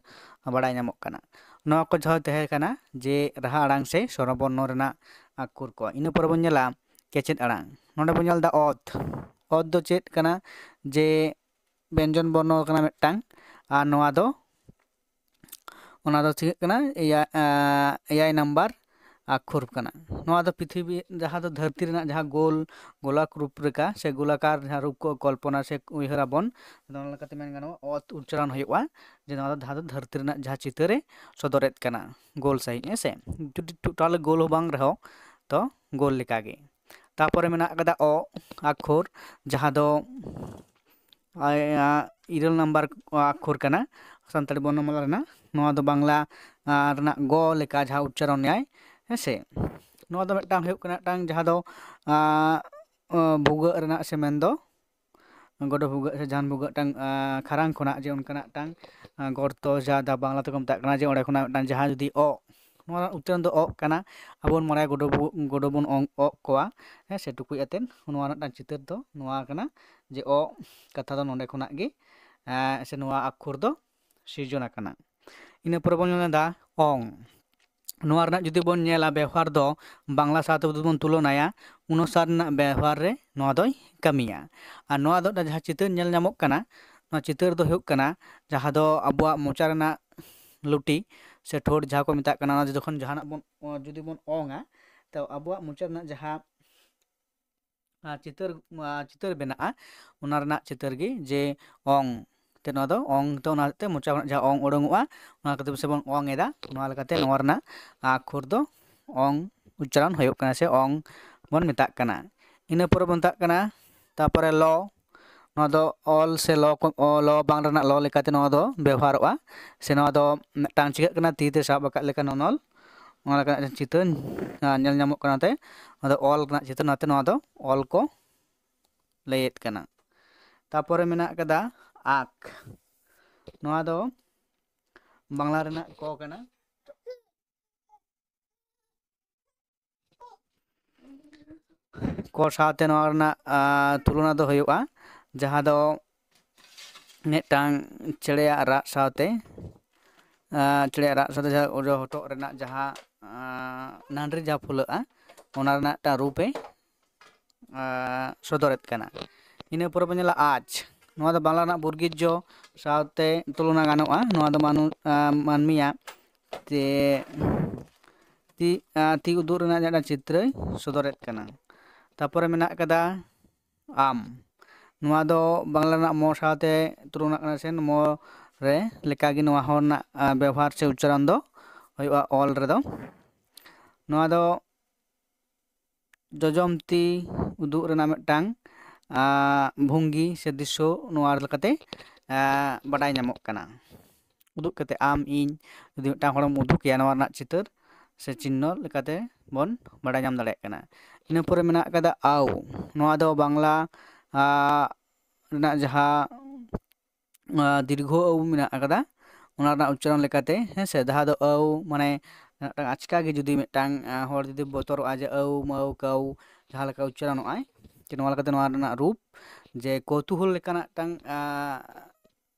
ᱵᱟᱲᱟᱭ ᱧᱟᱢᱚᱜ ᱠᱟᱱᱟ᱾ ᱱᱚᱣᱟ ᱠᱚ ᱡᱟᱦᱟᱸ ᱛᱟᱦᱮᱸ ᱠᱟᱱᱟ ᱡᱮ ᱨᱟᱦᱟ ᱟᱲᱟᱝ ᱥᱮ ᱥᱚᱨᱚᱵᱚᱨᱱᱚ ᱨᱮᱱᱟᱜ ᱟᱠᱷᱚᱨ ᱠᱚ᱾ ᱤᱱᱟᱹ ᱯᱚᱨᱮ ᱵᱚᱱ ᱧᱮᱞᱟ ᱠᱮᱪᱮᱫ ᱟᱲᱟᱝ᱾ ᱱᱚᱰᱮ ᱵᱚᱱ ᱧᱮᱞ ᱮᱫᱟ ᱚᱛ᱾ ᱚᱛ ᱫᱚ ᱪᱮᱫ ᱠᱟᱱᱟ? ᱡᱮ ᱵᱮᱧᱡᱚᱱ ᱵᱚᱨᱱᱚ ᱠᱟᱱᱟ ᱢᱤᱫᱴᱟᱝ, ᱟᱨ ᱱᱚᱣᱟ ᱫᱚ ᱚᱱᱟ ᱫᱚ ᱪᱤᱠᱟᱹᱜ ᱠᱟᱱᱟ? ᱮᱭᱟᱭ, ᱮᱭᱟᱭ ᱱᱟᱢᱵᱟᱨ ᱟᱠᱷᱚᱨ ᱠᱟᱱᱟ᱾ ᱱᱚᱣᱟ ᱫᱚ ᱯᱨᱤᱛᱷᱤᱵᱤ, ᱡᱟᱦᱟᱸ ᱫᱚ ᱫᱷᱟᱹᱨᱛᱤ ᱨᱮᱱᱟᱜ ᱡᱟᱦᱟᱸ ᱜᱳᱞ, ᱜᱳᱞᱟᱠ ᱨᱩᱯ ᱨᱮᱠᱟ ᱥᱮ ᱜᱳᱞᱟᱠᱟᱨ ᱡᱟᱦᱟᱸ ᱨᱩᱯ ᱠᱚ ᱠᱚᱞᱯᱚᱱᱟ ᱥᱮ ᱩᱭᱦᱟᱹᱨ ᱟᱵᱚᱱ, ᱚᱱᱟ ᱞᱮᱠᱟᱛᱮ ᱢᱮᱱ ᱜᱟᱱᱚᱜᱼᱟ, ᱚᱛ ᱩᱪᱪᱟᱨᱚᱱ ᱦᱩᱭᱩᱜᱼᱟ ᱡᱮ ᱱᱚᱣᱟ ᱫᱚ ᱡᱟᱦᱟᱸ ᱫᱚ ᱫᱷᱟᱹᱨᱛᱤ ᱨᱮᱱᱟᱜ ᱡᱟᱦᱟᱸ ᱪᱤᱛᱟᱹᱨᱮ ᱥᱚᱫᱚᱨᱮᱫ ᱠᱟᱱᱟ, ᱜᱳᱞ ᱥᱟᱺᱦᱤᱡ, ᱦᱮᱸ ᱥᱮ? ᱡᱩᱫᱤ ᱴᱳᱴᱟᱞ ᱜᱳᱞ ᱦᱚᱸ ᱵᱟᱝ ᱨᱮᱦᱚᱸ, ᱛᱚ ᱜᱳᱞ ᱞᱮᱠᱟᱜᱮ᱾ ᱛᱟᱯᱚᱨᱮ ᱢᱮᱱᱟᱜ ᱟᱠᱟᱫᱟ ᱚ ᱟᱠᱷᱚᱨ, ᱡᱟᱦᱟᱸ ᱫᱚ ᱟᱭ-, ᱟ, ᱤᱨᱟᱹᱞ ᱱᱟᱢᱵᱟᱨ ᱟᱠᱷᱚᱨ ᱠᱟᱱᱟ ᱥᱟᱱᱛᱟᱲᱤ ᱵᱚᱨᱱᱚᱢᱟᱞᱟ ᱨᱮᱱᱟᱜ᱾ ᱱᱚᱣᱟ ᱫᱚ ᱵᱟᱝᱞᱟ, ᱟ, ᱨᱮᱱᱟᱜ ᱜᱚ ᱞᱮᱠᱟ ᱡᱟᱦᱟᱸ ᱩᱪᱪᱟᱨᱚᱱ ᱮᱭᱟᱭ, ᱦᱮᱸ ᱥᱮ? ᱱᱚᱣᱟ ᱫᱚ ᱢᱤᱫᱴᱟᱝ ᱦᱩᱭᱩᱜ ᱠᱟᱱᱟ ᱢᱤᱫᱴᱟᱝ ᱡᱟᱦᱟᱸ ᱫᱚ, ᱟ, ᱟ, ᱵᱷᱩᱜᱟᱹᱜ ᱨᱮᱱᱟᱜ ᱥᱮ ᱢᱮᱱᱫᱚ ᱜᱚᱰᱚ ᱵᱷᱩᱜᱟᱹᱜ ᱥᱮ ᱡᱟᱦᱟᱱ ᱵᱷᱩᱜᱟᱹᱜ ᱢᱤᱫᱴᱟᱝ, ᱟ, ᱠᱷᱟᱨᱟᱝ ᱠᱷᱚᱱᱟᱜ ᱡᱮ ᱚᱱᱠᱟᱱᱟᱜ ᱢᱤᱫᱴᱟᱝ, ᱟ, ᱜᱚᱨᱛᱚ, ᱡᱟᱦᱟᱸ ᱫᱚ ᱵᱟᱝᱞᱟ ᱛᱮᱠᱚ ᱢᱮᱛᱟᱜ ᱠᱟᱱᱟ, ᱡᱮ ᱚᱸᱰᱮ ᱠᱷᱚᱱᱟᱜ ᱢᱤᱫᱴᱟᱝ ᱡᱟᱦᱟᱸ ᱡᱩᱫᱤ ᱚᱜ, ᱱᱚᱣᱟ ᱨᱮᱱᱟᱜ ᱩᱪᱪᱟᱨᱚᱱ ᱫᱚ ᱚᱜ ᱠᱟᱱᱟ, ᱟᱵᱚ ᱵᱚᱱ ᱢᱚᱱᱮᱭᱟ ᱜᱚᱰᱚ ᱵᱚ-, ᱜᱚᱰᱚ ᱵᱚᱱ ᱚᱝ-, ᱚᱜ ᱠᱚᱣᱟ, ᱦᱮᱸ ᱥᱮ, ᱴᱩᱠᱩᱡ ᱟᱛᱮᱫ᱾ ᱱᱚᱣᱟ ᱨᱮᱱᱟᱜ ᱢᱤᱫᱴᱟᱝ ᱪᱤᱛᱟᱹᱨ ᱫᱚ ᱱᱚᱣᱟ ᱠᱟᱱᱟ ᱡᱮ ᱚᱜ ᱠᱟᱛᱷᱟ ᱫᱚ ᱱᱚᱰᱮ ᱠᱷᱚᱱᱟᱜ ᱜᱮ, ᱮᱸ, ᱥᱮ ᱱᱚᱣᱟ ᱟᱠᱷᱚᱨ ᱫᱚ ᱥᱤᱨᱡᱚᱱ ᱟᱠᱟᱱᱟ᱾ ᱤᱱᱟᱹ ᱯᱚᱨᱮ ᱵᱚᱱ ᱧᱮᱞ ᱮᱫᱟ ᱚᱝ᱾ ᱱᱚᱣᱟ ᱨᱮᱱᱟᱜ ᱡᱩᱫᱤ ᱵᱚᱱ ᱧᱮᱞᱟ ᱵᱮᱣᱦᱟᱨ ᱫᱚ ᱵᱟᱝᱞᱟ ᱥᱟᱶᱛᱮ ᱡᱩᱫᱤ ᱵᱚᱱ ᱛᱩᱞᱚᱱᱟᱭᱟ, ᱚᱱᱩᱥᱟᱨ ᱨᱮᱱᱟᱜ ᱵᱮᱣᱦᱟᱨ ᱨᱮ ᱱᱚᱣᱟ ᱫᱚᱭ ᱠᱟᱹᱢᱤᱭᱟ᱾ ᱟᱨ ᱱᱚᱣᱟ ᱫᱚ ᱡᱟᱦᱟᱸ ᱪᱤᱛᱟᱹᱨ ᱧᱮᱞ ᱧᱟᱢᱚᱜ ᱠᱟᱱᱟ, ᱱᱚᱣᱟ ᱪᱤᱛᱟᱹᱨ ᱫᱚ ᱦᱩᱭᱩᱜ ᱠᱟᱱᱟ ᱡᱟᱦᱟᱸ ᱫᱚ ᱟᱵᱚᱣᱟᱜ ᱢᱚᱪᱟ ᱨᱮᱱᱟᱜ ᱞᱩᱴᱤ ᱥᱮ ᱴᱷᱳᱸᱴ ᱡᱟᱦᱟᱸ ᱠᱚ ᱢᱮᱛᱟᱜ ᱠᱟᱱᱟ, ᱚᱱᱟ ᱡᱚᱠᱷᱚᱱ ᱡᱟᱦᱟᱱᱟᱜ ᱵᱚᱱ, ᱡᱩᱫᱤ ᱵᱚᱱ ᱚᱝᱟ, ᱛᱚ ᱟᱵᱚᱣᱟᱜ ᱢᱚᱪᱟ ᱨᱮᱱᱟᱜ ᱡᱟᱦᱟᱸ ᱟᱨ ᱪᱤᱛᱟᱹᱨ, ᱟᱨ ᱪᱤᱛᱟᱹᱨ ᱵᱮᱱᱟᱜᱼᱟ, ᱚᱱᱟ ᱨᱮᱱᱟᱜ ᱪᱤᱛᱟᱹᱨ ᱜᱮ ᱡᱮ ᱚᱝ᱾ ᱛᱮ ᱱᱚᱣᱟ ᱫᱚ ᱚᱝ, ᱛᱚ ᱚᱱᱟ ᱦᱚᱛᱮᱡ ᱛᱮ ᱢᱚᱪᱟ ᱠᱷᱚᱱᱟᱜ ᱡᱟᱦᱟᱸ ᱚᱝ ᱩᱰᱩᱝᱚᱜᱼᱟ, ᱚᱱᱟ ᱠᱷᱟᱹᱛᱤᱨ ᱥᱮ ᱵᱚᱱ ᱚᱝ ᱮᱫᱟ, ᱱᱚᱣᱟ ᱞᱮᱠᱟᱛᱮ ᱱᱚᱣᱟ ᱨᱮᱱᱟᱜ ᱟᱠᱷᱚᱨ ᱫᱚ ᱚᱝ ᱩᱪᱪᱟᱨᱚᱱ ᱦᱩᱭᱩᱜ ᱠᱟᱱᱟ ᱥᱮ ᱚᱝ ᱵᱚᱱ ᱢᱮᱛᱟᱜ ᱠᱟᱱᱟ᱾ ᱤᱱᱟᱹ ᱯᱚᱨᱮ ᱵᱚᱱ ᱢᱮᱛᱟᱜ ᱠᱟᱱᱟ ᱛᱟᱨᱯᱚᱨᱮ ᱞᱚ᱾ ᱱᱚᱣᱟ ᱫᱚ ᱚᱞ ᱥᱮ ᱞᱚ ᱠᱚ, ᱚ, ᱞᱚ ᱵᱟᱝ ᱨᱮᱱᱟᱜ ᱞᱚ ᱞᱮᱠᱟᱛᱮ ᱱᱚᱣᱟ ᱫᱚ ᱵᱮᱣᱦᱟᱨᱚᱜᱼᱟ, ᱥᱮ ᱱᱚᱣᱟ ᱫᱚ ᱢᱤᱫᱴᱟᱝ ᱪᱤᱠᱟᱹᱜ ᱠᱟᱱᱟ, ᱛᱤ ᱛᱮ ᱥᱟᱵ ᱟᱠᱟᱫ ᱞᱮᱠᱟ ᱱᱚᱱᱚᱞ, ᱚᱱᱟ ᱞᱮᱠᱟᱱᱟᱜ ᱪᱤᱛᱟᱹᱨ, ᱟ, ᱧᱮᱞ ᱧᱟᱢᱚᱜ ᱠᱟᱱᱟ᱾ ᱛᱮ ᱱᱚᱣᱟ ᱫᱚ ᱚᱞ ᱨᱮᱱᱟᱜ ᱪᱤᱛᱟᱹᱨ, ᱚᱱᱟᱛᱮ ᱱᱚᱣᱟ ᱫᱚ ᱚᱞ ᱠᱚ ᱞᱟᱹᱭᱮᱫ ᱠᱟᱱᱟ᱾ ᱛᱟᱯᱚᱨᱮ ᱢᱮᱱᱟᱜ ᱠᱟᱫᱟ ᱟᱠ᱾ ᱱᱚᱣᱟ ᱫᱚ ᱵᱟᱝᱞᱟ ᱨᱮᱱᱟᱜ ᱠᱚ ᱠᱟᱱᱟ᱾ ᱠᱚ ᱥᱟᱶᱛᱮ ᱱᱚᱣᱟ ᱨᱮᱱᱟᱜ, ᱟ, ᱛᱩᱞᱚᱱᱟ ᱫᱚ ᱦᱩᱭᱩᱜᱼᱟ, ᱡᱟᱦᱟᱸ ᱫᱚ ᱢᱤᱫᱴᱟᱝ ᱪᱮᱬᱮᱭᱟᱜ ᱨᱟᱜ ᱥᱟᱶᱛᱮ, ᱟ, ᱪᱮᱬᱮᱭᱟᱜ ᱨᱟᱜ ᱥᱟᱶᱛᱮ ᱡᱟᱦᱟᱸ ᱚᱡᱚ ᱦᱚᱴᱚᱜ ᱨᱮᱱᱟᱜ ᱡᱟᱦᱟᱸ, ᱟ, ᱱᱟᱹᱰᱨᱤ ᱡᱟᱦᱟᱸ ᱯᱷᱩᱞᱟᱹᱜᱼᱟ, ᱚᱱᱟ ᱨᱮᱱᱟᱜ ᱢᱤᱫᱴᱟᱝ ᱨᱩᱯᱮ, ᱟ, ᱥᱚᱫᱚᱨᱮᱫ ᱠᱟᱱᱟ᱾ ᱤᱱᱟᱹ ᱯᱚᱨᱮ ᱵᱚᱱ ᱧᱮᱞᱟ ᱟᱡᱽ᱾ ᱱᱚᱣᱟ ᱫᱚ ᱵᱟᱝᱞᱟ ᱨᱮᱱᱟᱜ ᱵᱩᱨᱜᱤᱡᱡᱚ ᱥᱟᱶᱛᱮ ᱛᱩᱞᱚᱱᱟ ᱜᱟᱱᱚᱜᱼᱟ᱾ ᱱᱚᱣᱟ ᱫᱚ ᱢᱟᱱᱩ-, ᱟ, ᱢᱟᱹᱱᱢᱤᱭᱟᱜ ᱛᱮ ᱛᱤ, ᱟ, ᱛᱤ ᱩᱫᱩᱜ ᱨᱮᱱᱟᱜ ᱡᱟᱦᱟᱸ ᱪᱤᱛᱨᱟᱹᱭ ᱥᱚᱫᱚᱨᱮᱫ ᱠᱟᱱᱟ᱾ ᱛᱟᱯᱚᱨᱮ ᱢᱮᱱᱟᱜ ᱠᱟᱫᱟ ᱟᱢ᱾ ᱱᱚᱣᱟ ᱫᱚ ᱵᱟᱝᱞᱟ ᱨᱮᱱᱟᱜ ᱢᱚ ᱥᱟᱶᱛᱮ ᱛᱩᱞᱚᱱᱟᱜ ᱠᱟᱱᱟ ᱥᱮ ᱢᱚ ᱨᱮ ᱞᱮᱠᱟᱜᱮ ᱱᱚᱣᱟ ᱦᱚᱸ ᱨᱮᱱᱟᱜ, ᱟ, ᱵᱮᱵᱚᱦᱟᱨ ᱥᱮ ᱩᱪᱪᱟᱨᱚᱱ ᱫᱚ ᱦᱩᱭᱩᱜᱼᱟ ᱚᱞ ᱨᱮᱫᱚ᱾ ᱱᱚᱣᱟ ᱫᱚ ᱡᱚᱡᱚᱢ ᱛᱤ ᱩᱫᱩᱜ ᱨᱮᱱᱟᱜ ᱢᱤᱫᱴᱟᱝ, ᱟ, ᱵᱷᱚᱝᱜᱤ ᱥᱮ ᱫᱨᱤᱥᱥᱚ ᱱᱚᱣᱟ ᱞᱮᱠᱟᱛᱮ, ᱟ, ᱵᱟᱰᱟᱭ ᱧᱟᱢᱚᱜ ᱠᱟᱱᱟ᱾ ᱩᱫᱩᱜ ᱠᱟᱛᱮ ᱟᱢ ᱤᱧ ᱡᱩᱫᱤ ᱢᱤᱫᱴᱟᱝ ᱦᱚᱲᱮᱢ ᱩᱫᱩᱜᱮᱭᱟ, ᱱᱚᱣᱟ ᱨᱮᱱᱟᱜ ᱪᱤᱛᱟᱹᱨ ᱥᱮ ᱪᱤᱱᱦᱚ ᱞᱮᱠᱟᱛᱮ ᱵᱚᱱ ᱵᱟᱰᱟᱭ ᱧᱟᱢ ᱫᱟᱲᱮᱭᱟᱜ ᱠᱟᱱᱟ᱾ ᱤᱱᱟᱹ ᱯᱚᱨᱮ ᱢᱮᱱᱟᱜ ᱠᱟᱫᱟ ᱟᱣ᱾ ᱱᱚᱣᱟ ᱫᱚ ᱵᱟᱝᱞᱟ, ᱟ, ᱨᱮᱱᱟᱜ ᱡᱟᱦᱟᱸ, ᱟ, ᱫᱤᱨᱜᱷᱚ ᱟᱹᱣ ᱢᱮᱱᱟᱜ ᱟᱠᱟᱫᱟ, ᱚᱱᱟ ᱨᱮᱱᱟᱜ ᱩᱪᱪᱟᱨᱚᱱ ᱞᱮᱠᱟᱛᱮ, ᱦᱮᱸ ᱥᱮ, ᱡᱟᱦᱟᱸ ᱫᱚ ᱟᱹᱣ, ᱢᱟᱱᱮ ᱢᱤᱫᱴᱟᱝ ᱟᱪᱠᱟ ᱜᱮ ᱡᱩᱫᱤ ᱢᱤᱫᱴᱟᱝ, ᱟ, ᱦᱚᱲ ᱡᱩᱫᱤ ᱵᱚᱛᱚᱨᱚᱜᱼᱟ ᱡᱮ ᱟᱹᱣ, ᱢᱟᱹᱣ, ᱠᱟᱹᱣ, ᱡᱟᱦᱟᱸ ᱞᱮᱠᱟ ᱩᱪᱪᱟᱨᱚᱱᱚᱜᱼᱟᱭ, ᱡᱮ ᱱᱚᱣᱟ ᱞᱮᱠᱟᱛᱮ ᱱᱚᱣᱟ ᱨᱮᱱᱟᱜ ᱨᱩᱯ, ᱡᱮ ᱠᱚᱣᱛᱩᱦᱚᱞ ᱞᱮᱠᱟᱱᱟᱜ ᱢᱤᱫᱴᱟᱝ, ᱟ,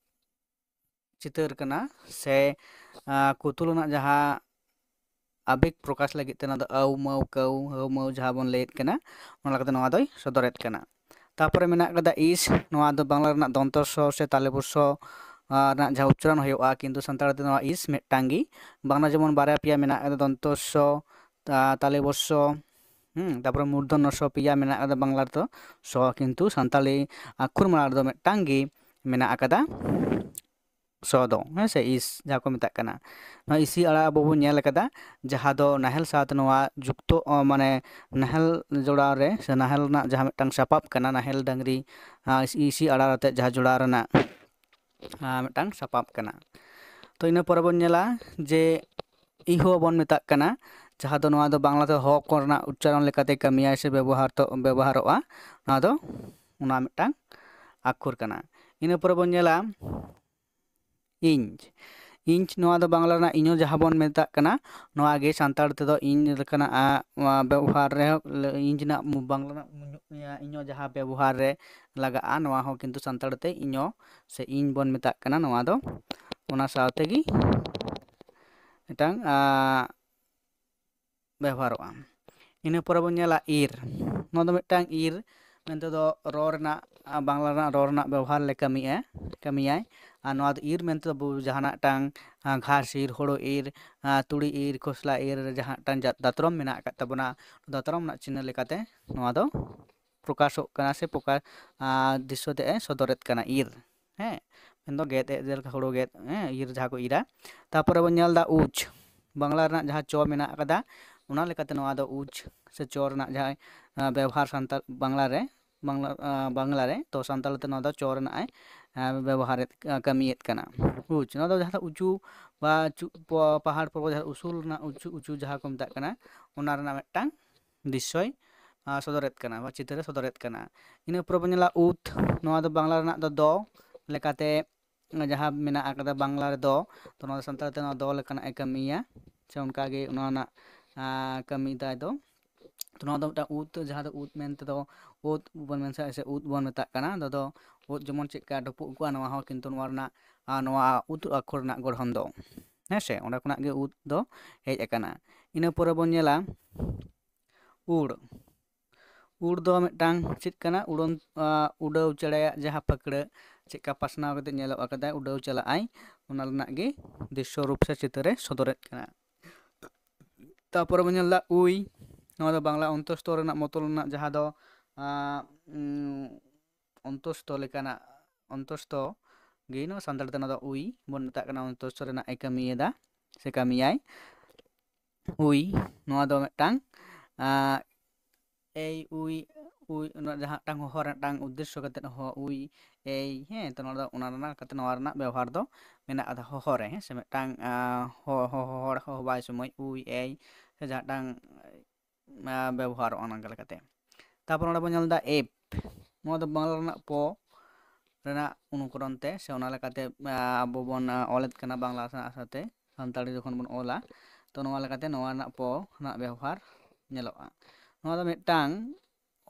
ᱪᱤᱛᱟᱹᱨ ᱠᱟᱱᱟ, ᱥᱮ, ᱟ, ᱠᱚᱣᱛᱩᱦᱚᱞ ᱨᱮᱱᱟᱜ ᱡᱟᱦᱟᱸ ᱟᱵᱮᱜᱽ ᱯᱨᱚᱠᱟᱥ ᱞᱟᱹᱜᱤᱫ ᱛᱮ ᱱᱚᱣᱟ ᱫᱚ ᱟᱹᱣ, ᱢᱟᱹᱣ, ᱠᱟᱹᱣ, ᱦᱟᱹᱣ, ᱢᱟᱹᱣ ᱡᱟᱦᱟᱸ ᱵᱚᱱ ᱞᱟᱹᱭᱮᱫ ᱠᱟᱱᱟ, ᱚᱱᱟ ᱞᱮᱠᱟᱛᱮ ᱱᱚᱣᱟ ᱫᱚᱭ ᱥᱚᱫᱚᱨᱮᱫ ᱠᱟᱱᱟ᱾ ᱛᱟᱯᱚᱨᱮ ᱢᱮᱱᱟᱜ ᱠᱟᱫᱟ ᱤᱥ, ᱱᱚᱣᱟ ᱫᱚ ᱵᱟᱝᱞᱟ ᱨᱮᱱᱟᱜ ᱫᱚᱱᱛᱚ ᱥᱚ ᱥᱮ ᱛᱟᱞᱚᱵᱽᱡ ᱥᱚ, ᱟᱨ ᱨᱮᱱᱟᱜ ᱡᱟᱦᱟᱸ ᱩᱪᱪᱟᱨᱚᱱ ᱦᱩᱭᱩᱜᱼᱟ, ᱠᱤᱱᱛᱩ ᱥᱟᱱᱛᱟᱲᱤ ᱛᱮ ᱱᱚᱣᱟ ᱤᱥ ᱢᱤᱫᱴᱟᱝ ᱜᱮ᱾ ᱵᱟᱝᱞᱟ ᱡᱮᱢᱚᱱ ᱵᱟᱨᱭᱟ ᱯᱮᱭᱟ ᱢᱮᱱᱟᱜ ᱠᱟᱫᱟ, ᱫᱚᱱᱛᱚ ᱥᱚ, ᱛᱟ-, ᱛᱟᱞᱚᱵᱽᱡ ᱥᱚ, ᱦᱩᱸ, ᱛᱟᱯᱚᱨᱮ ᱢᱩᱨᱫᱷᱚᱱᱚ ᱥᱚ ᱯᱮᱭᱟ ᱢᱮᱱᱟᱜ ᱠᱟᱫᱟ ᱵᱟᱝᱞᱟ ᱨᱮᱫᱚ ᱥᱚ, ᱠᱤᱱᱛᱩ ᱥᱟᱱᱛᱟᱲᱤ ᱟᱠᱷᱚᱨ ᱢᱟᱞᱟ ᱨᱮᱫᱚ ᱢᱤᱫᱴᱟᱝ ᱜᱮ ᱢᱮᱱᱟᱜ ᱟᱠᱟᱫᱟ ᱥᱚ ᱫᱚ, ᱦᱮᱸ ᱥᱮ, ᱤᱥ ᱡᱟᱦᱟᱸ ᱠᱚ ᱢᱮᱛᱟᱜ ᱠᱟᱱᱟ᱾ ᱱᱚᱣᱟ ᱤᱥᱤ ᱟᱲᱟ ᱟᱵᱚ ᱵᱚᱱ ᱧᱮᱞ ᱟᱠᱟᱫᱟ, ᱡᱟᱦᱟᱸ ᱫᱚ ᱱᱟᱦᱮᱞ ᱥᱟᱶᱛᱮ ᱱᱚᱣᱟ ᱡᱩᱠᱛᱚ, ᱚ, ᱢᱟᱱᱮ ᱱᱟᱦᱮᱞ ᱡᱚᱲᱟᱣ ᱨᱮ ᱥᱮ ᱱᱟᱦᱮᱞ ᱨᱮᱱᱟᱜ ᱡᱟᱦᱟᱸ ᱢᱤᱫᱴᱟᱝ ᱥᱟᱯᱟᱵ ᱠᱟᱱᱟ, ᱱᱟᱦᱮᱞ ᱰᱟᱝᱨᱤ, ᱟ, ᱤᱥᱤ, ᱤᱥᱤ ᱟᱲᱟ ᱟᱛᱮᱫ ᱡᱟᱦᱟᱸ ᱡᱚᱲᱟᱣ ᱨᱮᱱᱟᱜ, ᱟ, ᱢᱤᱫᱴᱟᱝ ᱥᱟᱯᱟᱵ ᱠᱟᱱᱟ᱾ ᱛᱚ ᱤᱱᱟᱹ ᱯᱚᱨᱮ ᱵᱚᱱ ᱧᱮᱞᱟ ᱡᱮ ᱤᱦᱳ ᱵᱚᱱ ᱢᱮᱛᱟᱜ ᱠᱟᱱᱟ, ᱡᱟᱦᱟᱸ ᱫᱚ ᱱᱚᱣᱟ ᱫᱚ ᱵᱟᱝᱞᱟᱛᱮ ᱦᱚ ᱠᱚᱨᱮᱱᱟᱜ ᱩᱪᱪᱟᱨᱚᱱ ᱞᱮᱠᱟᱛᱮ ᱠᱟᱹᱢᱤᱭᱟᱭ ᱥᱮ ᱵᱮᱵᱚᱦᱟᱨ ᱛᱚ, ᱵᱮᱵᱚᱦᱟᱨᱚᱜᱼᱟ᱾ ᱱᱚᱣᱟ ᱫᱚ ᱚᱱᱟ ᱢᱤᱫᱴᱟᱝ ᱟᱠᱷᱚᱨ ᱠᱟᱱᱟ᱾ ᱤᱱᱟᱹ ᱯᱚᱨᱮ ᱵᱚᱱ ᱧᱮᱞᱟ ᱤᱧ᱾ ᱤᱧ ᱱᱚᱣᱟ ᱫᱚ ᱵᱟᱝᱞᱟ ᱨᱮᱱᱟᱜ ᱤᱧᱚ ᱡᱟᱦᱟᱸ ᱵᱚᱱ ᱢᱮᱛᱟᱜ ᱠᱟᱱᱟ, ᱱᱚᱣᱟ ᱜᱮ ᱥᱟᱱᱛᱟᱲ ᱛᱮᱫᱚ ᱤᱧ ᱞᱮᱠᱟᱱᱟᱜ, ᱟ, ᱱᱚᱣᱟ ᱵᱮᱵᱚᱦᱟᱨ ᱨᱮ, ᱤᱧ ᱨᱮᱱᱟᱜ ᱢᱩ-, ᱵᱟᱝᱞᱟ ᱨᱮᱱᱟᱜ ᱢᱩ-, ᱤᱧᱚ ᱡᱟᱦᱟᱸ ᱵᱮᱵᱚᱦᱟᱨ ᱨᱮ ᱞᱟᱜᱟᱜᱼᱟ, ᱱᱚᱣᱟ ᱦᱚᱸ ᱠᱤᱱᱛᱩ ᱥᱟᱱᱛᱟᱲ ᱛᱮ ᱤᱧᱚ ᱥᱮ ᱤᱧ ᱵᱚᱱ ᱢᱮᱛᱟᱜ ᱠᱟᱱᱟ᱾ ᱱᱚᱣᱟ ᱫᱚ ᱚᱱᱟ ᱥᱟᱶ ᱛᱮᱜᱮ ᱢᱤᱫᱴᱟᱝ, ᱟ, ᱵᱮᱵᱚᱦᱟᱨᱚᱜᱼᱟ᱾ ᱤᱱᱟᱹ ᱯᱚᱨᱮ ᱵᱚᱱ ᱧᱮᱞᱟ ᱤᱨ᱾ ᱱᱚᱣᱟ ᱫᱚ ᱢᱤᱫᱴᱟᱝ ᱤᱨ ᱢᱮᱱᱛᱮ ᱫᱚ ᱨᱚᱲ ᱨᱮᱱᱟᱜ, ᱟ, ᱵᱟᱝᱞᱟ ᱨᱮᱱᱟᱜ ᱨᱚᱲ ᱨᱮᱱᱟᱜ ᱵᱮᱵᱚᱦᱟᱨ ᱞᱮ ᱠᱟᱹᱢᱤᱭᱟ, ᱠᱟᱹᱢᱤᱭᱟᱭ᱾ ᱟᱨ ᱱᱚᱣᱟ ᱫᱚ ᱤᱨ ᱢᱮᱱᱛᱮ ᱫᱚ ᱟᱵᱚ ᱡᱟᱦᱟᱱᱟᱜ ᱢᱤᱫᱴᱟᱝ, ᱟ, ᱜᱷᱟᱥ ᱤᱨ, ᱦᱳᱲᱳ ᱤᱨ, ᱟ, ᱛᱩᱲᱤ ᱤᱨ, ᱠᱷᱚᱥᱞᱟ ᱤᱨ, ᱡᱟᱦᱟᱸ ᱢᱤᱫᱴᱟᱝ ᱡᱟ-, ᱫᱟᱛᱨᱚᱢ ᱢᱮᱱᱟᱜ ᱟᱠᱟᱫ ᱛᱟᱵᱚᱱᱟ, ᱫᱟᱛᱨᱚᱢ ᱨᱮᱱᱟᱜ ᱪᱤᱱᱦᱟᱹ ᱞᱮᱠᱟᱛᱮ ᱱᱚᱣᱟ ᱫᱚ ᱯᱨᱚᱠᱟᱥᱚᱜ ᱠᱟᱱᱟ ᱥᱮ ᱯᱨᱚᱠᱟ-, ᱟ, ᱫᱨᱤᱥᱥᱚ ᱛᱮ ᱮ ᱥᱚᱫᱚᱨᱮᱫ ᱠᱟᱱᱟ ᱤᱨ᱾ ᱦᱮᱸ, ᱢᱮᱱᱫᱚ ᱜᱮᱫ, ᱮᱫ ᱡᱮᱞᱮᱠᱟ ᱦᱳᱲᱳ ᱜᱮᱫ, ᱦᱮᱸ, ᱤᱨ ᱡᱟᱦᱟᱸ ᱠᱚ ᱤᱨᱟ᱾ ᱛᱟᱯᱚᱨᱮ ᱵᱚᱱ ᱧᱮᱞ ᱮᱫᱟ ᱩᱪ, ᱵᱟᱝᱞᱟ ᱨᱮᱱᱟᱜ ᱡᱟᱦᱟᱸ ᱪᱚ ᱢᱮᱱᱟᱜ ᱟᱠᱟᱫᱟ, ᱚᱱᱟ ᱞᱮᱠᱟᱛᱮ ᱱᱚᱣᱟ ᱫᱚ ᱩᱪ ᱥᱮ ᱪᱚ ᱨᱮᱱᱟᱜ ᱡᱟᱦᱟᱸ, ᱟ, ᱵᱮᱵᱚᱦᱟᱨ ᱥᱟᱱᱛᱟᱲ ᱵᱟᱝᱞᱟ ᱨᱮ, ᱵᱟᱝᱞᱟ, ᱟ, ᱵᱟᱝᱞᱟ ᱨᱮ, ᱛᱚ ᱥᱟᱱᱛᱟᱲ ᱛᱮ ᱱᱚᱣᱟ ᱫᱚ ᱪᱚ ᱨᱮᱱᱟᱜ ᱮ, ᱟ, ᱵᱮᱵᱚᱦᱟᱨᱮᱫ, ᱟ, ᱠᱟᱹᱢᱤᱭᱮᱫ ᱠᱟᱱᱟ᱾ ᱩᱪ, ᱱᱚᱣᱟ ᱫᱚ ᱡᱟᱦᱟᱸ ᱫᱚ ᱩᱪᱩ ᱵᱟ ᱪᱩ-, ᱯᱚ-, ᱯᱟᱦᱟᱲ ᱯᱚᱨᱵᱚᱛ ᱡᱟᱦᱟᱸ ᱩᱥᱩᱞ ᱨᱮᱱᱟᱜ ᱩᱪᱩ, ᱩᱪᱩ ᱡᱟᱦᱟᱸ ᱠᱚ ᱢᱮᱛᱟᱜ ᱠᱟᱱᱟ, ᱚᱱᱟ ᱨᱮᱱᱟᱜ ᱢᱤᱫᱴᱟᱝ ᱫᱨᱤᱥᱥᱚᱭ, ᱟ, ᱥᱚᱫᱚᱨᱮᱫ ᱠᱟᱱᱟ ᱵᱟ ᱪᱤᱛᱟᱹᱨᱮ ᱥᱚᱫᱚᱨᱮᱫ ᱠᱟᱱᱟ᱾ ᱤᱱᱟᱹ ᱯᱚᱨᱮ ᱵᱚᱱ ᱧᱮᱞᱟ ᱩᱛ, ᱱᱚᱣᱟ ᱫᱚ ᱵᱟᱝᱞᱟ ᱨᱮᱱᱟᱜ ᱫᱚ ᱫᱚ ᱞᱮᱠᱟᱛᱮ ᱡᱟᱦᱟᱸ ᱢᱮᱱᱟᱜ ᱟᱠᱟᱫᱟ ᱵᱟᱝᱞᱟ ᱨᱮ ᱫᱚ, ᱛᱚ ᱱᱚᱣᱟ ᱫᱚ ᱥᱟᱱᱛᱟᱲ ᱛᱮ ᱱᱚᱣᱟ ᱫᱚ ᱞᱮᱠᱟᱱᱟᱜ ᱮ ᱠᱟᱹᱢᱤᱭᱟ, ᱥᱮ ᱚᱱᱠᱟᱜᱮ ᱚᱱᱟ ᱨᱮᱱᱟᱜ, ᱟ, ᱠᱟᱹᱢᱤ ᱛᱟᱭ ᱫᱚ᱾ ᱛᱚ ᱱᱚᱣᱟ ᱫᱚ ᱢᱤᱫᱴᱟᱝ ᱩᱫ, ᱡᱟᱦᱟᱸ ᱫᱚ ᱩᱫ ᱢᱮᱱᱛᱮ ᱫᱚ ᱩᱫ ᱵᱚᱱ ᱢᱮᱱ ᱥᱮ ᱩᱫ ᱵᱚᱱ ᱢᱮᱛᱟᱜ ᱠᱟᱱᱟ᱾ ᱱᱚᱣᱟ ᱫᱚ ᱩᱫ ᱡᱮᱢᱚᱱ ᱪᱮᱫ ᱞᱮᱠᱟ ᱰᱷᱩᱯᱩᱜ ᱠᱚᱜᱼᱟ, ᱱᱚᱣᱟ ᱦᱚᱸ ᱠᱤᱱᱛᱩ ᱱᱚᱣᱟ ᱨᱮᱱᱟᱜ, ᱟ, ᱱᱚᱣᱟ ᱩᱫ ᱟᱠᱷᱚᱨ ᱨᱮᱱᱟᱜ ᱜᱚᱲᱦᱚᱱ ᱫᱚ, ᱦᱮᱸ ᱥᱮ, ᱚᱸᱰᱮ ᱠᱷᱚᱱᱟᱜ ᱜᱮ ᱩᱫ ᱫᱚ ᱦᱮᱡ ᱟᱠᱟᱱᱟ᱾ ᱤᱱᱟᱹ ᱯᱚᱨᱮ ᱵᱚᱱ ᱧᱮᱞᱟ ᱩᱲ᱾ ᱩᱲ ᱫᱚ ᱢᱤᱫᱴᱟᱝ ᱪᱮᱫ ᱠᱟᱱᱟ? ᱩᱰᱟᱹᱱ, ᱟᱸ, ᱩᱰᱟᱹᱣ ᱪᱮᱬᱮᱭᱟᱜ ᱡᱟᱦᱟᱸ ᱯᱷᱟᱹᱠᱲᱟᱹ ᱪᱮᱫᱠᱟ ᱯᱟᱥᱱᱟᱣ ᱠᱟᱛᱮ ᱧᱮᱞᱚᱜ ᱠᱟᱫᱟᱭ, ᱩᱰᱟᱹᱣ ᱪᱟᱞᱟᱜ ᱟᱭ, ᱚᱱᱟ ᱨᱮᱱᱟᱜ ᱜᱮ ᱫᱨᱤᱥᱥᱚ ᱨᱩᱯ ᱥᱮ ᱪᱤᱛᱟᱹᱨᱮ ᱥᱚᱫᱚᱨᱮᱫ ᱠᱟᱱᱟ᱾ ᱛᱟᱯᱚᱨᱮ ᱵᱚᱱ ᱧᱮᱞ ᱮᱫᱟ ᱩᱭ᱾ ᱱᱚᱣᱟ ᱫᱚ ᱵᱟᱝᱞᱟ ᱚᱱᱛᱚᱥᱛᱚ ᱨᱮᱱᱟᱜ ᱢᱚᱛᱚᱞ ᱨᱮᱱᱟᱜ ᱡᱟᱦᱟᱸ ᱫᱚ, ᱟᱸ, ᱩᱸ, ᱚᱱᱛᱚᱥᱛᱚ ᱞᱮᱠᱟᱱᱟᱜ, ᱚᱱᱛᱚᱥᱛᱚ ᱜᱮ ᱱᱚᱣᱟ ᱥᱟᱱᱛᱟᱲ ᱛᱮ ᱱᱚᱣᱟ ᱫᱚ ᱩᱭ ᱵᱚᱱ ᱢᱮᱛᱟᱜ ᱠᱟᱱᱟ, ᱚᱱᱛᱚᱥᱛᱚ ᱨᱮᱱᱟᱜ ᱮ ᱠᱟᱹᱢᱤᱭᱮᱫᱟ ᱥᱮ ᱠᱟᱹᱢᱤᱭᱟᱭ᱾ ᱩᱭ, ᱱᱚᱣᱟ ᱫᱚ ᱢᱤᱫᱴᱟᱝ, ᱟᱸ, ᱮᱭ ᱩᱭ, ᱩᱭ, ᱚᱱᱟ ᱡᱟᱦᱟᱸ ᱢᱤᱫᱴᱟᱝ ᱦᱚᱦᱚ ᱨᱮ ᱢᱤᱫᱴᱟᱝ ᱩᱫᱽᱫᱮᱥᱥᱚ ᱠᱟᱛᱮᱫ ᱦᱚᱦᱚ ᱩᱭ, ᱮᱭ, ᱦᱮᱸ, ᱛᱚ ᱱᱚᱣᱟ ᱫᱚ, ᱚᱱᱟ ᱨᱮᱱᱟᱜ ᱠᱟᱛᱮ ᱱᱚᱣᱟ ᱨᱮᱱᱟᱜ ᱵᱮᱣᱦᱟᱨ ᱫᱚ ᱢᱮᱱᱟᱜ ᱟᱠᱟᱫᱟ ᱦᱚᱦᱚ ᱨᱮ, ᱦᱮᱸ ᱥᱮ, ᱢᱤᱫᱴᱟᱝ, ᱟᱸ, ᱦᱚ-, ᱦᱚ-, ᱦᱚᱲ ᱦᱚᱦᱚ ᱵᱟᱭ ᱥᱚᱢᱚᱭ ᱩᱭ, ᱮᱭ, ᱥᱮ ᱡᱟᱦᱟᱸ ᱢᱤᱫᱴᱟᱝ, ᱟᱸ, ᱵᱮᱵᱚᱦᱟᱨᱚᱜᱼᱟ ᱚᱱᱟ ᱞᱮᱠᱟᱛᱮ᱾ ᱛᱟᱯᱚᱨ ᱚᱸᱰᱮ ᱵᱚᱱ ᱧᱮᱞ ᱮᱫᱟ ᱮᱯ, ᱱᱚᱣᱟ ᱫᱚ ᱵᱟᱝᱞᱟ ᱨᱮᱱᱟᱜ ᱯᱚ ᱨᱮᱱᱟᱜ ᱚᱱᱩᱠᱚᱨᱚᱱ ᱛᱮ, ᱥᱮ ᱚᱱᱟ ᱞᱮᱠᱟᱛᱮ, ᱟᱸ, ᱟᱵᱚ ᱵᱚᱱ, ᱟᱸ, ᱚᱞᱮᱫ ᱠᱟᱱᱟ ᱵᱟᱝᱞᱟ ᱥᱟᱶ ᱥᱟᱶᱛᱮ ᱥᱟᱱᱛᱟᱲᱤ ᱡᱚᱠᱷᱚᱱ ᱵᱚᱱ ᱚᱞᱟ, ᱛᱚ ᱱᱚᱣᱟ ᱞᱮᱠᱟᱛᱮ ᱱᱚᱣᱟ ᱨᱮᱱᱟᱜ ᱯᱚ ᱨᱮᱱᱟᱜ ᱵᱮᱣᱦᱟᱨ ᱧᱮᱞᱚᱜᱼᱟ᱾ ᱱᱚᱣᱟ ᱫᱚ ᱢᱤᱫᱴᱟᱝ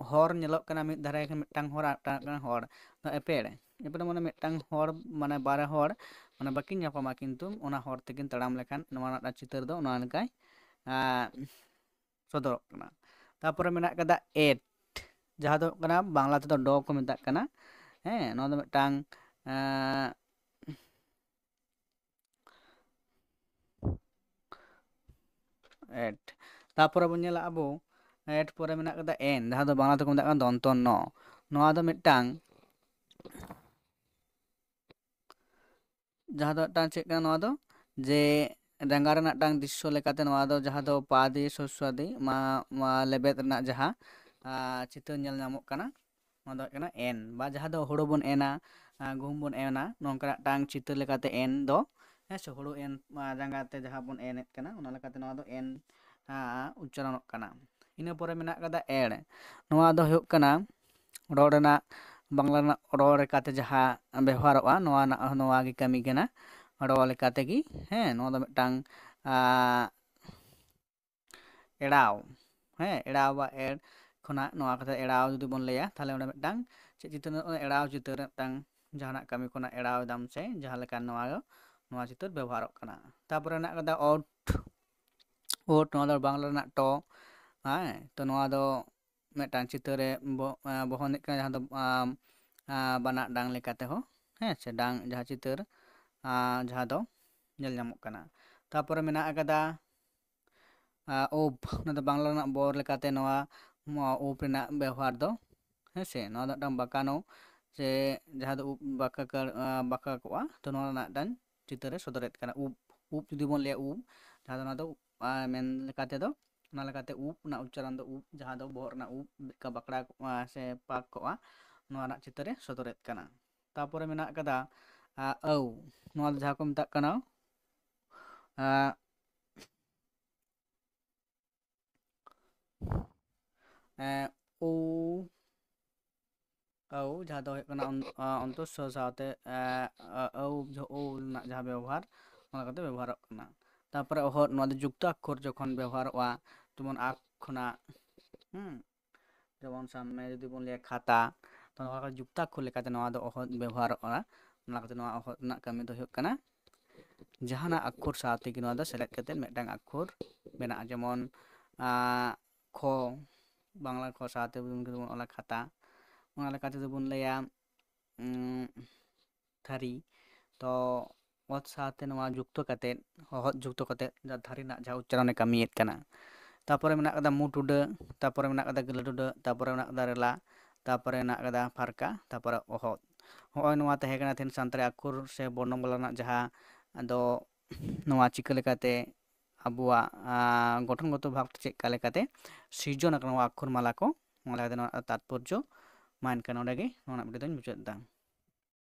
ᱦᱚᱨ ᱧᱮᱞᱚᱜ ᱠᱟᱱᱟ, ᱢᱤᱫ ᱫᱷᱟᱨᱮ ᱢᱤᱫᱴᱟᱝ ᱦᱚᱨ ᱟᱨ ᱢᱤᱫᱴᱟᱝ ᱦᱚᱨ, ᱱᱚᱣᱟ ᱮᱯᱮᱲ, ᱮᱯᱮᱲ ᱢᱟᱱᱮ ᱢᱤᱫᱴᱟᱝ ᱦᱚᱲ, ᱢᱟᱱᱮ ᱵᱟᱨᱭᱟ ᱦᱚᱲ, ᱢᱟᱱᱮ ᱵᱟᱹᱠᱤᱱ ᱧᱟᱯᱟᱢᱟ, ᱠᱤᱱᱛᱩ ᱚᱱᱟ ᱦᱚᱨ ᱛᱮᱠᱤᱱ ᱛᱟᱲᱟᱢ ᱞᱮᱠᱷᱟᱱ ᱱᱚᱣᱟ ᱨᱮᱱᱟᱜ ᱪᱤᱛᱟᱹᱨ ᱫᱚ ᱚᱱᱟ ᱞᱮᱠᱟᱭ, ᱟᱸ, ᱥᱚᱫᱚᱨᱚᱜ ᱠᱟᱱᱟ᱾ ᱛᱟᱯᱚᱨᱮ ᱢᱮᱱᱟᱜ ᱠᱟᱫᱟ ᱮᱴ, ᱡᱟᱦᱟᱸ ᱫᱚ ᱦᱩᱭᱩᱜ ᱠᱟᱱᱟ ᱵᱟᱝᱞᱟ ᱛᱮᱫᱚ ᱰᱚ ᱠᱚ ᱢᱮᱛᱟᱜ ᱠᱟᱱᱟ᱾ ᱦᱮᱸ, ᱱᱚᱣᱟ ᱫᱚ ᱢᱤᱫᱴᱟᱝ, ᱮᱸ, ᱮᱴ᱾ ᱛᱟᱯᱚᱨᱮ ᱵᱚᱱ ᱧᱮᱞᱟ ᱟᱵᱚ ᱮᱴ ᱯᱚᱨᱮ ᱢᱮᱱᱟᱜ ᱠᱟᱫᱟ ᱮᱱ, ᱡᱟᱦᱟᱸ ᱫᱚ ᱵᱟᱝᱞᱟ ᱛᱮᱠᱚ ᱢᱮᱛᱟᱜ ᱠᱟᱱᱟ ᱫᱚᱱᱛᱚ ᱱᱚ᱾ ᱱᱚᱣᱟ ᱫᱚ ᱢᱤᱫᱴᱟᱝ, ᱡᱟᱦᱟᱸ ᱫᱚ ᱢᱤᱫᱴᱟᱝ ᱪᱮᱫ ᱠᱟᱱᱟ ᱱᱚᱣᱟ ᱫᱚ? ᱡᱮ ᱡᱟᱸᱜᱟ ᱨᱮᱱᱟᱜ ᱢᱤᱫᱴᱟᱝ ᱫᱨᱤᱥᱥᱚ ᱞᱮᱠᱟᱛᱮ ᱱᱚᱣᱟ ᱫᱚ, ᱡᱟᱦᱟᱸ ᱫᱚ ᱯᱟᱫᱤ ᱥᱚᱥᱣᱟᱫᱤ ᱢᱟ, ᱢᱟ ᱞᱮᱵᱮᱫ ᱨᱮᱱᱟᱜ ᱡᱟᱦᱟᱸ, ᱟᱸ, ᱪᱤᱛᱟᱹᱨ ᱧᱮᱞ ᱧᱟᱢᱚᱜ ᱠᱟᱱᱟ, ᱱᱚᱣᱟ ᱫᱚ ᱦᱩᱭᱩᱜ ᱠᱟᱱᱟ ᱮᱱ, ᱵᱟ ᱡᱟᱦᱟᱸ ᱫᱚ ᱦᱳᱲᱳ ᱵᱚᱱ ᱮᱱᱟ, ᱟᱸ, ᱜᱩᱦᱩᱢ ᱵᱚᱱ ᱮᱱᱟ, ᱱᱚᱝᱠᱟᱱᱟᱜ ᱢᱤᱫᱴᱟᱝ ᱪᱤᱛᱟᱹᱨ ᱞᱮᱠᱟᱛᱮ ᱮᱱ ᱫᱚ, ᱦᱮᱸ ᱥᱮ, ᱦᱳᱲᱳ ᱮᱱ, ᱟᱸ, ᱡᱟᱸᱜᱟ ᱛᱮ ᱡᱟᱦᱟᱸ ᱵᱚᱱ ᱮᱱᱮᱫ ᱠᱟᱱᱟ, ᱚᱱᱟ ᱞᱮᱠᱟᱛᱮ ᱱᱚᱣᱟ ᱫᱚ ᱮᱱ, ᱟᱸ, ᱩᱪᱪᱟᱨᱚᱱᱚᱜ ᱠᱟᱱᱟ᱾ ᱤᱱᱟᱹ ᱯᱚᱨᱮ ᱢᱮᱱᱟᱜ ᱠᱟᱫᱟ ᱮᱲ᱾ ᱱᱚᱣᱟ ᱫᱚ ᱦᱩᱭᱩᱜ ᱠᱟᱱᱟ ᱨᱚᱲ ᱨᱮᱱᱟᱜ, ᱵᱟᱝᱞᱟ ᱨᱮᱱᱟᱜ ᱨᱚᱲ ᱞᱮᱠᱟᱛᱮ ᱡᱟᱦᱟᱸ ᱵᱮᱣᱦᱟᱨᱚᱜᱼᱟ, ᱱᱚᱣᱟ ᱨᱮᱱᱟᱜ, ᱱᱚᱣᱟ ᱜᱮ ᱠᱟᱹᱢᱤ ᱠᱟᱱᱟ, ᱨᱚᱲ ᱞᱮᱠᱟ ᱛᱮᱜᱮ᱾ ᱦᱮᱸ, ᱱᱚᱣᱟ ᱫᱚ ᱢᱤᱫᱴᱟᱝ, ᱟᱸ, ᱮᱲᱟᱣ, ᱦᱮᱸ, ᱮᱲᱟᱣ ᱵᱟ ᱮᱲ ᱠᱷᱚᱱᱟᱜ ᱱᱚᱣᱟ ᱠᱟᱛᱷᱟ ᱮᱲᱟᱣ ᱡᱩᱫᱤ ᱵᱚᱱ ᱞᱟᱹᱭᱟ, ᱛᱟᱦᱚᱞᱮ ᱚᱸᱰᱮ ᱢᱤᱫᱴᱟᱝ ᱪᱮᱫ ᱪᱤᱛᱟᱹᱨ ᱢᱮᱱᱟᱜᱼᱟ? ᱮᱲᱟᱣ ᱪᱤᱛᱟᱹᱨ, ᱢᱤᱫᱴᱟᱝ ᱡᱟᱦᱟᱱᱟᱜ ᱠᱟᱹᱢᱤ ᱠᱷᱚᱱᱟᱜ ᱮᱲᱟᱣ ᱮᱫᱟᱢ ᱥᱮ ᱡᱟᱦᱟᱸ ᱞᱮᱠᱟ, ᱱᱚᱣᱟ, ᱱᱚᱣᱟ ᱪᱤᱛᱟᱹᱨ ᱵᱮᱵᱚᱦᱟᱨᱚᱜ ᱠᱟᱱᱟ᱾ ᱛᱟᱯᱚᱨᱮ ᱢᱮᱱᱟᱜ ᱠᱟᱫᱟ ᱳᱴ, ᱳᱴ, ᱱᱚᱣᱟ ᱫᱚ ᱵᱟᱝᱞᱟ ᱨᱮᱱᱟᱜ ᱴᱚ, ᱦᱮᱸ, ᱛᱚ ᱱᱚᱣᱟ ᱫᱚ ᱢᱤᱫᱴᱟᱝ ᱪᱤᱛᱟᱹᱨᱮ ᱵᱚ-, ᱟᱸ, ᱵᱚᱦᱚᱱᱮᱫ ᱠᱟᱱᱟ, ᱡᱟᱦᱟᱸ ᱫᱚ, ᱟᱸ, ᱟᱸ, ᱵᱟᱱᱟᱜ ᱰᱟᱝ ᱞᱮᱠᱟ ᱛᱮᱦᱚᱸ, ᱦᱮᱸ ᱥᱮ, ᱰᱟᱝ ᱡᱟᱦᱟᱸ ᱪᱤᱛᱟᱹᱨ, ᱟᱸ, ᱡᱟᱦᱟᱸ ᱫᱚ ᱧᱮᱞ ᱧᱟᱢᱚᱜ ᱠᱟᱱᱟ᱾ ᱛᱟᱯᱚᱨᱮ ᱢᱮᱱᱟᱜ ᱟᱠᱟᱫᱟ, ᱟᱸ, ᱩᱵ, ᱚᱱᱟ ᱫᱚ ᱵᱟᱝᱞᱟ ᱨᱮᱱᱟᱜ ᱵᱚᱨ ᱞᱮᱠᱟᱛᱮ ᱱᱚᱣᱟ, ᱱᱚᱣᱟ ᱩᱵ ᱨᱮᱱᱟᱜ ᱵᱮᱣᱦᱟᱨ ᱫᱚ, ᱦᱮᱸ ᱥᱮ, ᱱᱚᱣᱟ ᱫᱚ ᱢᱤᱫᱴᱟᱝ ᱵᱟᱸᱠᱟᱱᱚ, ᱥᱮ ᱡᱟᱦᱟᱸ ᱫᱚ ᱩᱵ ᱵᱟᱸᱠᱟ ᱠᱟᱨ-, ᱟᱸ, ᱵᱟᱸᱠᱟ ᱠᱚᱜᱼᱟ, ᱛᱚ ᱱᱚᱣᱟ ᱨᱮᱱᱟᱜ ᱢᱤᱫᱴᱟᱝ ᱪᱤᱛᱟᱹᱨᱮ ᱥᱚᱫᱚᱨᱮᱫ ᱠᱟᱱᱟ᱾ ᱩᱵ, ᱩᱵ ᱡᱩᱫᱤ ᱵᱚᱱ ᱞᱟᱹᱭᱟ ᱩᱵ, ᱡᱟᱦᱟᱸ ᱫᱚ ᱚᱱᱟ ᱫᱚ, ᱟᱸ, ᱢᱮᱱ ᱞᱮᱠᱟ ᱛᱮᱫᱚ, ᱚᱱᱟ ᱞᱮᱠᱟᱛᱮ ᱩᱵ ᱨᱮᱱᱟᱜ ᱩᱪᱪᱟᱨᱚᱱ ᱫᱚ ᱩᱵ, ᱡᱟᱦᱟᱸ ᱫᱚ ᱵᱚᱦᱚᱜ ᱨᱮᱱᱟᱜ ᱩᱵ ᱞᱮᱠᱟ ᱵᱟᱸᱠᱲᱟ ᱠᱚᱜᱼᱟ ᱥᱮ ᱯᱟᱠ ᱠᱚᱜᱼᱟ, ᱱᱚᱣᱟ ᱨᱮᱱᱟᱜ ᱪᱤᱛᱟᱹᱨᱮ ᱥᱚᱫᱚᱨᱮᱫ ᱠᱟᱱᱟ᱾ ᱛᱟᱯᱚᱨᱮ ᱢᱮᱱᱟᱜ ᱟᱠᱟᱫᱟ, ᱟᱸ, ᱟᱹᱣ, ᱱᱚᱣᱟ ᱫᱚ ᱡᱟᱦᱟᱸ ᱠᱚ ᱢᱮᱛᱟᱜ ᱠᱟᱱᱟ, ᱟᱸ, ᱮᱸ, ᱩ, ᱟᱹᱣ, ᱡᱟᱦᱟᱸ ᱫᱚ ᱦᱩᱭᱩᱜ ᱠᱟᱱᱟ ᱚᱱ-, ᱟᱸ, ᱚᱱᱛᱚᱥᱥᱚ ᱥᱟᱶᱛᱮ, ᱮᱸ, ᱟ-, ᱟᱹᱣ, ᱡᱚ-, ᱳᱣ ᱨᱮᱱᱟᱜ ᱡᱟᱦᱟᱸ ᱵᱮᱵᱚᱦᱟᱨ, ᱚᱱᱟ ᱠᱟᱛᱮ ᱵᱮᱵᱚᱦᱟᱨᱚᱜ ᱠᱟᱱᱟ᱾ ᱛᱟᱨᱯᱚᱨᱮ ᱚᱦᱚᱫ, ᱱᱚᱣᱟ ᱫᱚ ᱡᱩᱠᱛᱚ ᱟᱠᱠᱷᱚᱨ ᱡᱚᱠᱷᱚᱱ ᱵᱮᱵᱚᱦᱟᱨᱚᱜᱼᱟ, ᱡᱮᱢᱚᱱ ᱟᱠ ᱠᱷᱚᱱᱟᱜ, ᱦᱩᱸ, ᱡᱮᱢᱚᱱ ᱥᱟᱵ ᱢᱮ ᱡᱩᱫᱤ ᱵᱚᱱ ᱞᱟᱹᱭᱟ ᱠᱷᱟᱛᱟ, ᱛᱚ ᱱᱚᱣᱟ ᱠᱚ ᱡᱩᱠᱛᱚ ᱟᱠᱠᱷᱚᱨ ᱞᱮᱠᱟᱛᱮ ᱱᱚᱣᱟ ᱫᱚ ᱚᱦᱚᱫ ᱵᱮᱵᱚᱦᱟᱨᱚᱜᱼᱟ᱾ ᱚᱱᱟ ᱠᱟᱛᱮ ᱱᱚᱣᱟ ᱚᱦᱚᱫ ᱨᱮᱱᱟᱜ ᱠᱟᱹᱢᱤ ᱫᱚ ᱦᱩᱭᱩᱜ ᱠᱟᱱᱟ ᱡᱟᱦᱟᱱᱟᱜ ᱟᱠᱠᱷᱚᱨ ᱥᱟᱶ ᱛᱮᱜᱮ ᱱᱚᱣᱟ ᱫᱚ ᱥᱮᱞᱮᱫ ᱠᱟᱛᱮ ᱢᱤᱫᱴᱟᱝ ᱟᱠᱠᱷᱚᱨ ᱵᱮᱱᱟᱜᱼᱟ᱾ ᱡᱮᱢᱚᱱ, ᱟᱸ, ᱠᱷᱚ, ᱵᱟᱝᱞᱟ ᱠᱷᱚ ᱥᱟᱶᱛᱮ ᱡᱩᱫᱤ ᱵᱚᱱ ᱚᱞᱟ ᱠᱷᱟᱛᱟ, ᱚᱱᱟ ᱞᱮᱠᱟ ᱛᱮᱫᱚ ᱵᱚᱱ ᱞᱟᱹᱭᱟ, ᱩᱸ, ᱛᱷᱟᱹᱨᱤ᱾ ᱛᱚ ᱚᱛ ᱥᱟᱶᱛᱮ ᱱᱚᱣᱟ ᱡᱩᱠᱛᱚ ᱠᱟᱛᱮᱫ, ᱚᱦᱚᱫ ᱡᱩᱠᱛᱚ ᱠᱟᱛᱮᱫ ᱡᱟ ᱛᱷᱟᱹᱨᱤ ᱨᱮᱱᱟᱜ ᱡᱟᱦᱟᱸ ᱩᱪᱪᱟᱨᱚᱱᱮ ᱠᱟᱹᱢᱤᱭᱮᱫ ᱠᱟᱱᱟ᱾ ᱛᱟᱯᱚᱨᱮ ᱢᱮᱱᱟᱜ ᱠᱟᱫᱟ ᱢᱩ ᱴᱩᱰᱟᱹᱜ, ᱛᱟᱯᱚᱨᱮ ᱢᱮᱱᱟᱜ ᱠᱟᱫᱟ ᱜᱟᱹᱞᱟᱹ ᱴᱩᱰᱟᱹᱜ, ᱛᱟᱯᱚᱨᱮ ᱢᱮᱱᱟᱜ ᱠᱟᱫᱟ ᱨᱮᱞᱟ, ᱛᱟᱯᱚᱨᱮ ᱢᱮᱱᱟᱜ ᱠᱟᱫᱟ ᱯᱷᱟᱨᱠᱟ, ᱛᱟᱯᱚᱨᱮ ᱚᱦᱚᱫ᱾ ᱦᱚᱸᱜᱼᱚᱭ ᱱᱚᱣᱟ ᱛᱟᱦᱮᱸ ᱠᱟᱱᱟ ᱛᱮᱦᱮᱧ ᱥᱟᱱᱛᱟᱲᱤ ᱟᱠᱷᱚᱨ ᱥᱮ ᱵᱚᱨᱱᱚᱢᱟᱞᱟ ᱨᱮᱱᱟᱜ ᱡᱟᱦᱟᱸ ᱫᱚ ᱱᱚᱣᱟ ᱪᱤᱠᱟᱹ ᱞᱮᱠᱟᱛᱮ ᱟᱵᱚᱣᱟᱜ, ᱟᱸ, ᱜᱚᱴᱷᱚᱱᱜᱚᱛᱚ ᱵᱷᱟᱵᱽ ᱛᱮ ᱪᱮᱫ ᱞᱮᱠᱟ ᱞᱮᱠᱟᱛᱮ ᱥᱤᱨᱡᱚᱱ ᱟᱠᱟᱱᱟ ᱱᱚᱣᱟ ᱟᱠᱷᱚᱨ ᱢᱟᱞᱟ ᱠᱚ, ᱚᱱᱟ ᱞᱮᱠᱟᱛᱮ ᱱᱚᱣᱟ ᱛᱟᱛᱯᱚᱨᱡᱚ᱾ ᱢᱟ ᱮᱱᱠᱷᱟᱱ ᱱᱚᱰᱮ ᱜᱮ ᱱᱚᱣᱟ ᱨᱮᱱᱟᱜ video ᱫᱚᱧ ᱢᱩᱪᱟᱹᱫ ᱮᱫᱟ᱾